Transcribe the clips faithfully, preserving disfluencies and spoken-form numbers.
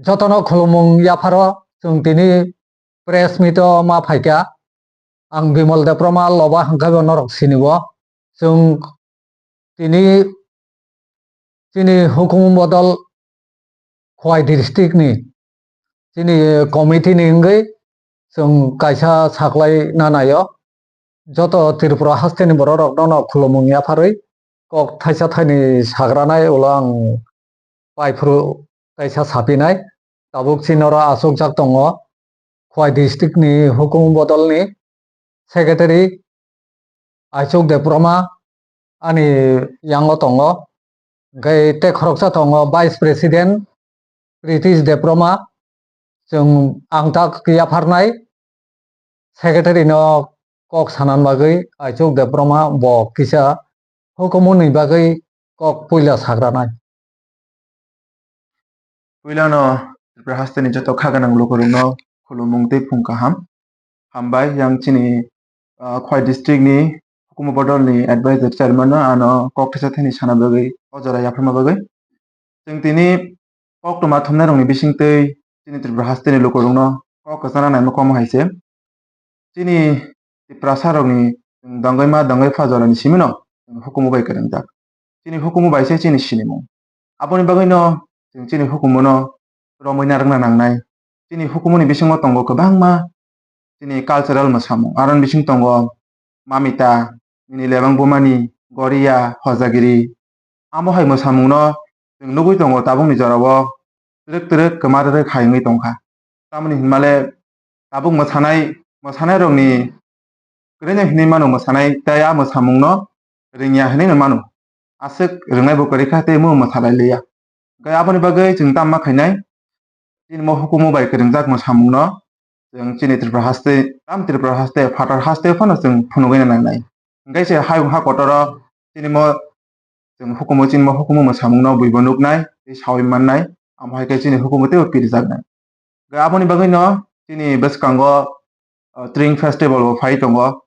Jotono khulumung yapharo, chwng tini press meet o ma phaikha. Ang Bimal Debbarma loba hwnkhe bo norok sinibo. Chwng tini chini hukumu bodol Khowai district ni chini committee ni wngwi chwng kaisa saklai na naio. Joto Tripura haste ni borok rok no khulumung yapharwi kok thaisa thaini sagranai ulo ang paiphuru kaisa sapinai. Tabuk chini oro achukjak tongo Khowai district ni hukumu bodol ni secretary Aichuk Debbarma ani yango tongo. Hwnkhe tei khoroksa tongo Vice President Pritish Debbarma. Chwng ang tak yapharnai secretary no kok sanani bagwi Aichuk Debbarma bo kisa hukumu ni bagwi kok puila sagranai. Puilano Tripura hasteni joto kha gwnang lukurokno khulumung tei phung kaham. Hambai, yang chini, ah, Khowai district ni hukumu bodol ni advisor chairman no ano kok thaisa thaini sana bagwi, o jora yapharma bagwi. Chwng tini koktwma thumnairokni bisingtwi chini Tripura hasteni lukurokno kok kwchangna naima komo hai se. Chini Tiprasarokni chwng dongwi ma dongwi pha jorani simino chwng hukumu bai kwrwngjak. Chini hukumu bai se chini sinimung. Aboni bagwino chwng chini hukumuno romwi narwkna nangnai. Chini hukumuni bisingo tongo kwbangma chini cultural mwsamung. Aroni bising tongo mamita, nini lebang bumani, goria, hojagiri. Amo hai mwsamungno chwng nugwi tongo tabukni jorao twrwk twrwk kwma rwrwk hai wngwi tongkha. Tamoni hinmale tabuk mwsanai, mwsanairokni kwrwino hinwi mano mwsanai, tei a mwsamungno rwngya hinwi no mano. Aswk rwngnai bo kwrwi kha tei mo mwsalai liya. Hwnkhe aboni bagwi chwng tamo ma khainai? Chini mo hukumu bai kwrwngjak mwsamungno chwng chini Tripura haste, tam Tripura haste, phatar haste phano chwng phunugwi nangnai. Hwnkhe se hayung ha kotoro chini mo chwng hukumu, chini mo hukumu mwsamungno buibo nuknai tei sawi mannai, amo hai khe chini hukumu teibo kirijaknai. Hwnkhe aboni bagwino chini bwskango, uh, Tring Festival bo phai tongo.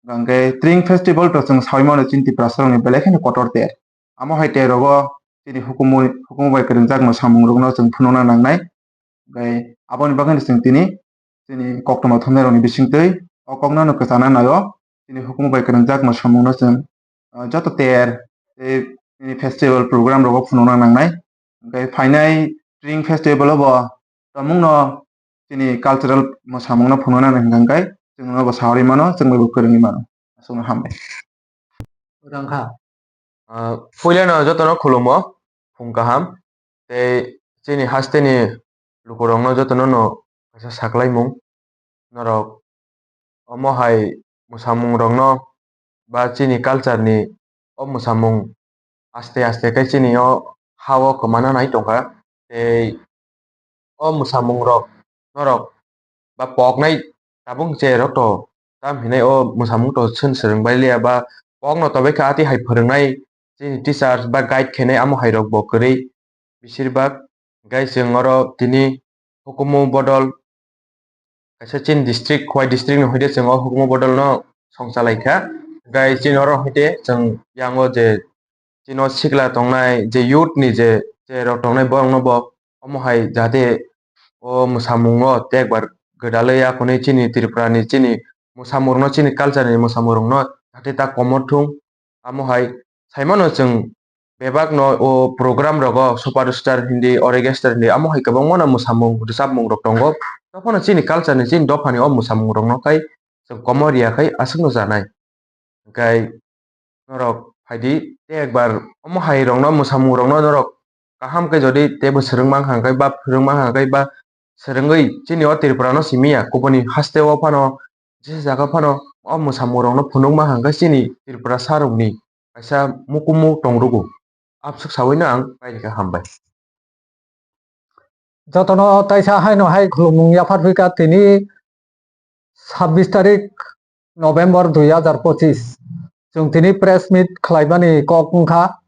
Hwnkhe Tring Festival to chwng sawi mano chini Tiprasarokni belai kheno kotor ter. Amo hai ter rogo chini hukumu, hukumu bai kwrwngjak mwsamungrokno chwng phunukna nangnai. Hwnkhe aboni bagwino chwng tini chini koktwma thumnairokni bisingtwi o kokno no kwchana naio. Chini hukumu bai kwrwngjak mwsamungno chwng, ah, joto ter tei chini festival program rogo phunukna nangnai. Hwnkhe phainai Tring Festival o bo tongmungno chini cultural mwsamungno phunukna nang hwnkhe chwngno bo sawi mano, chwngbai bo kwrwngwi mano. Aswkno hambai. Rangkha. Ah, puilano jotono khulumo, phung kaham. Tei chini hasteni lukurokno jotono no kaisa saklaimung. Norok omo hai mwsamungrokno ba chini culture ni o mwsamung aste aste khe chini o ha o kwmana nai tongkha. Tei o mwsamungrok norok ba poknai tabuk cherok to tam hinai o mwsamung to swn swrwng bai liya ba pokno tobai kha ati hai phwrwngnai chini teachers ba guide khainai amo hai rok bo kwrwi besir bak. Hwnkhe chwng oro tini hukumu bodol kaisa chini district, Khowai district ni hoite chwng o hukumu bodol no songchalaikha. Hwnkhe chini oro hoite chwng yango je chini o sikla tongnai, je youth ni je, je rok tongnai, borok no bo omo hai jahate o mwsamung o tekbar gwdalwi ya hwnwi chini Tripura ni chini mwsamung rok no, chini culture ni mwsamung rok no jahate ta komor thung. Amo hai sai mano chwng bebak no o program rogo superstar hindi, orchestra hindi, amo hai kwbangma no mwsamung rwchapmung rok tongo. Tophano chini culture ni, chini dopha ni o mwsamung rok no khai chwng komor ya khai aswk no janai. Hwnkhe norok phaidi, tei ekbar omo hai rokno, mwsamung rokno norok kaham khe jodi teibo swrwng mankha hwnkhe ba phwrwng mankha hwnkhe ba swrwngwi chini o Tripura no simi ya, kubuni haste o phano, jesa jaga phano o mwsamung rokno phunuk mankha hwnkhe chini Tripura sa rokni kaisa mukumu tongrugo. Abswk sawi no ang paini khe hambai. Jotono taisa haino hai khulumung yaphar phika tini sabbish tarik November dui hazar pochis. Chwng tini press meet khlaimani kok wngkha,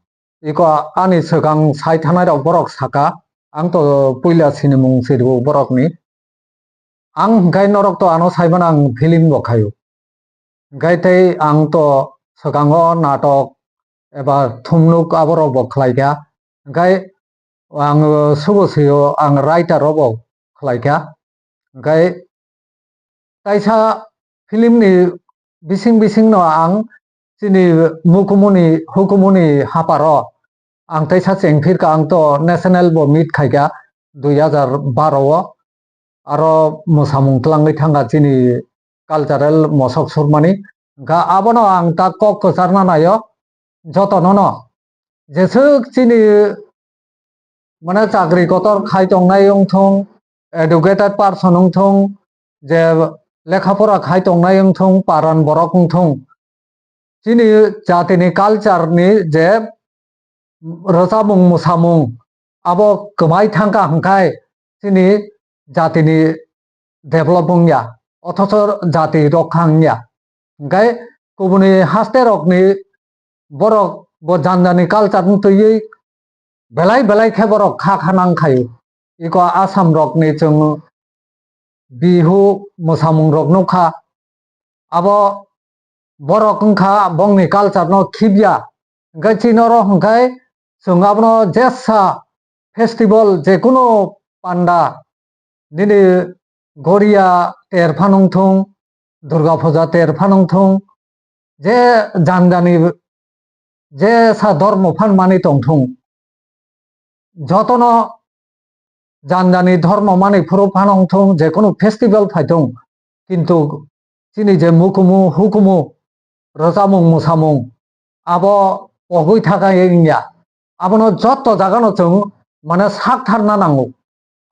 iko ani swkang sai thanai rok borok saka, ang to puila sinimung sirbo borokni. Ang hwnkhe norok to ano saimano ang film bo khaio. Hwnkhe tei ang to swkango natok eba thumnuk aborok bo khlaikha. Hwnkhe ang subo sio ang writer robo khlaikha. Hwnkhe kaisa film ni bising bising no ang chini mukumuni hukumuni haparo ang teisa chengphirka, ang to national bo meet khaikha dui hajar baro o, aro mwsamung twlangwi thangkha chini cultural mosok surmani. Hwnkha abono ang ta kok kwcharna naio jotono no, jeswk chini mane chakri kotor khai tongnai wngthung, educated person wngthung, je lekha pora khai tongnai wngthung, paran borok wngthung, chini jatini culture ni je rwchapmung mwsamung abo kwmai thangkha hwnkhe chini jatini develop wngya, othocho jati rokha wngya. Hwnkhe kubuni haste rokni borok bo jani jani culture no twiwi belai belai khe borok kha kha nang khaio. Iko Assam rokni chwng Bihu mwsamung rok nukha, abo borok wngkha bongni culture no khibya. Hwnkhe chini oro hwnkhe chwng abono jesa festival, jekunu panda, nini Goria ter phanwngthung, Durga Puja ter phanwngthung, je jani jani jesa dhormo phan mani tongthung, jotono jani jani dhormo mani phuru phanwngthung, jekunu festival phaithung, kintu chini je mukumu hukumu rwchapmung mwsamung abo pogwi thangkha wngya. Abono jotto jagano chwng mane saktharna nango.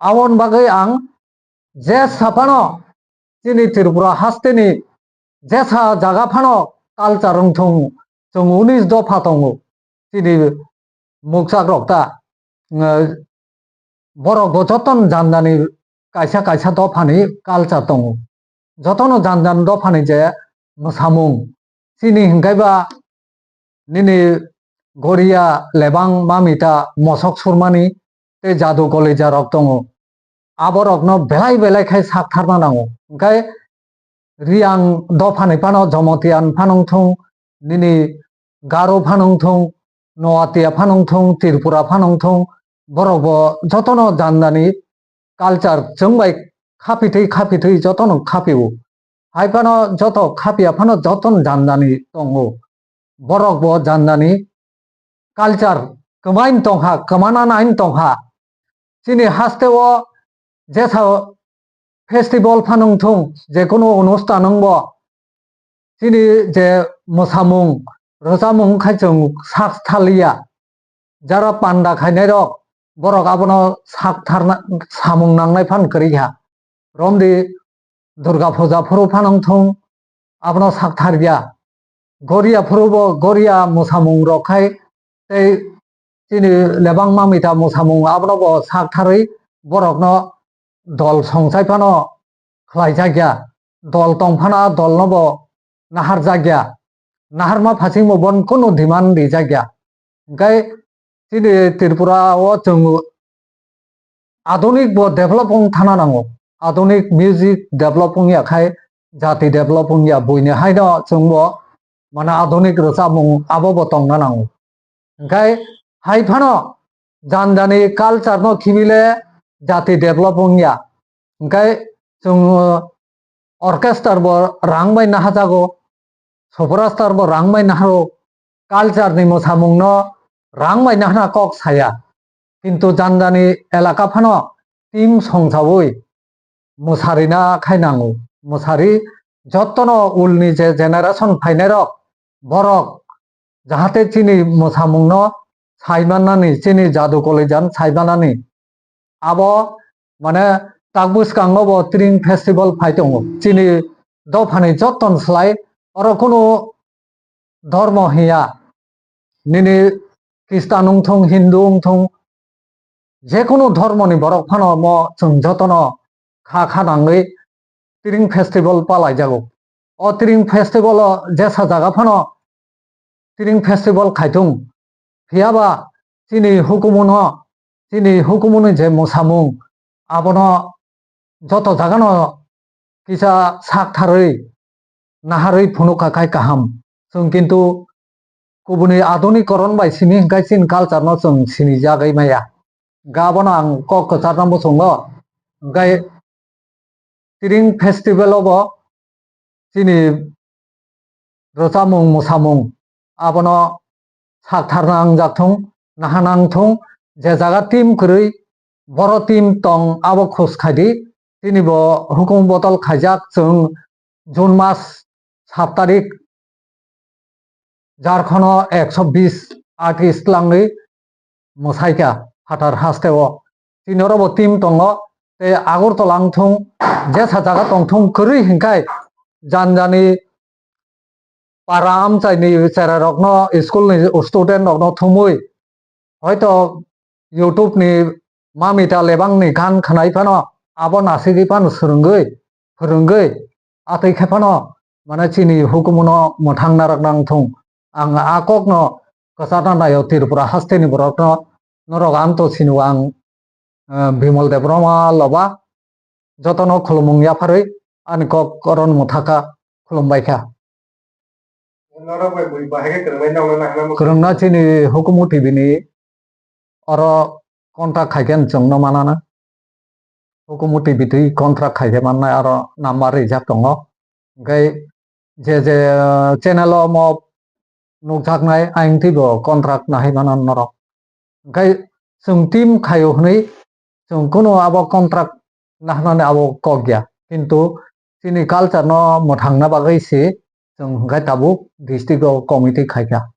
Aboni bagwi ang jesa phano chini Tripura hasteni jesa jaga phano culture wngthung, chwng unis dopha tongo chini mukchak rok ta. Borok bo jotono jani jani kaisa kaisa dophani culture tongo. Jotono jani jani dophani je mwsamung. Chini hwnkhe ba nini Goria, Lebang, Mamita, mosok surmani tei jadu golija rok tongo. Aborokno belai belai khai saktharna nango. Hwnkhe Riang dophani phano Jomotian phanwngthung, nini Garo phanwngthung, Noatia phanwngthung, Tripura phanwngthung, borok bo jotono jani jani culture chwng bai khapitwi khapitwi jotono khapio. Hai phano joto khapia phano jotono jani jani tongo. Borok bo jani jani culture kwmain tongkha, kwmana nain tongkha. Chini hasteo jesa festival phanwngthung, jekunu onusthan wngbo chini je mwsamung rwchapmung khai chwng sak thaliya. Jara panda khainairok borok abono saktharna samung nangnai phan kwrwi kha. Romdi Durga Puja phuru phanwngthung, abono saktharya. Goria phuru bo Goria mwsamung rok khai tei chini Lebang Mamita mwsamung abono bo saktharwi borokno dol songchai phano khlaijakya. Dol tong phano a dolno bo naharjakya. Naharma phasingbo bon kunu demand rijakya. Hwnkhe chini Tripura o chwng adunik bo develop wng thana nango. Adunik music develop wngya khai jati develop wngya, buini haino chwngbo mane adunik rwchapmung abo bo tongna nango. Hwnkhe hai phano jani jani culture no khibile jati develop wngya. Hwnkhe chwng orchestra bo rang bai nahajago, superstar bo rang bai naharo, culture ni mwsamung no rang bai nahana kok saya. Kintu jani jani elaka phano team songchawi mwsarina khai nango. Mwsari jotono ulni je generation phainairok borok jahate chini mwsamungno saimanani, chini jadu kolijan saimanani. Abo mane tak bwskango bo Tring Festival phai tongo. Chini dophani joton slai oro kunu dhormo hiya. Nini Khristan wngthung, Hindu wngthung, jekunu dhormoni borok phano mo chwng jotono kha kha nangwi Tring Festival palaijago. O Tring Festival o jesa jaga phano Tring Festival khaithung. Phiyaba chini hukumuno, chini hukumuni je mwsamung, abono joto jagano kisa sak tharwi naharwi phunukha khai kaham. Chwng kintu kubuni adunikoron bai simi hwnkhe chini culture no chwng sinijagwi maya. Hwnkhe abono ang kok kwcharno muchungo. Hwnkhe Tiring festival o bo chini rwchapmung mwsamung abono saktharna wngjak thung, nahana wng thung, je jaga team kwrwi boro team tong abo khus khaidi, tini bo hukumu bodol khaijak chwng June mas sat tarik Jharkhando ekso bis artist langwi mwsaikha phatar hasteo. Tini oro bo team tongo, tei Agartala wng thung, jesa jaga tong thung kwrwi hinkhai jani jani para amchaini cherai rokno, school ni student rokno thumwi, hoito YouTube ni mamita lebang ni gan khwnai phano abo nasigwi phano swrwngwi, phwrwngwi, atwi khe phano mane chini hukumu no mwthang narwk nang thung. Ang a kok no kwcharna naio Tripura haste ni borok no, norok ang to sini o ang, eh, Bimal Debbarma loba jotono khulumung yapharwi ani kok oro no mwthakha, khulumbai kha. Norok bai bui bahai khe kwrwngbai nokno nahana muchung. Kwrwngna chini hukumu T V ni oro contract khai khe chwngno manana. Hukumu T V twi contract khai khe mannai aro number rijak tongo. Hwnkhe je je channel o omo nukjaknai ayang twibo contract nahai mano norok. Hwnkhe chwng team khaio hwnwi chwng kunu abo contract nahnani abo kok ya. Kintu chini culture no mwthangna bagwi se chwng hwnkhe tabuk district o committee khaikha.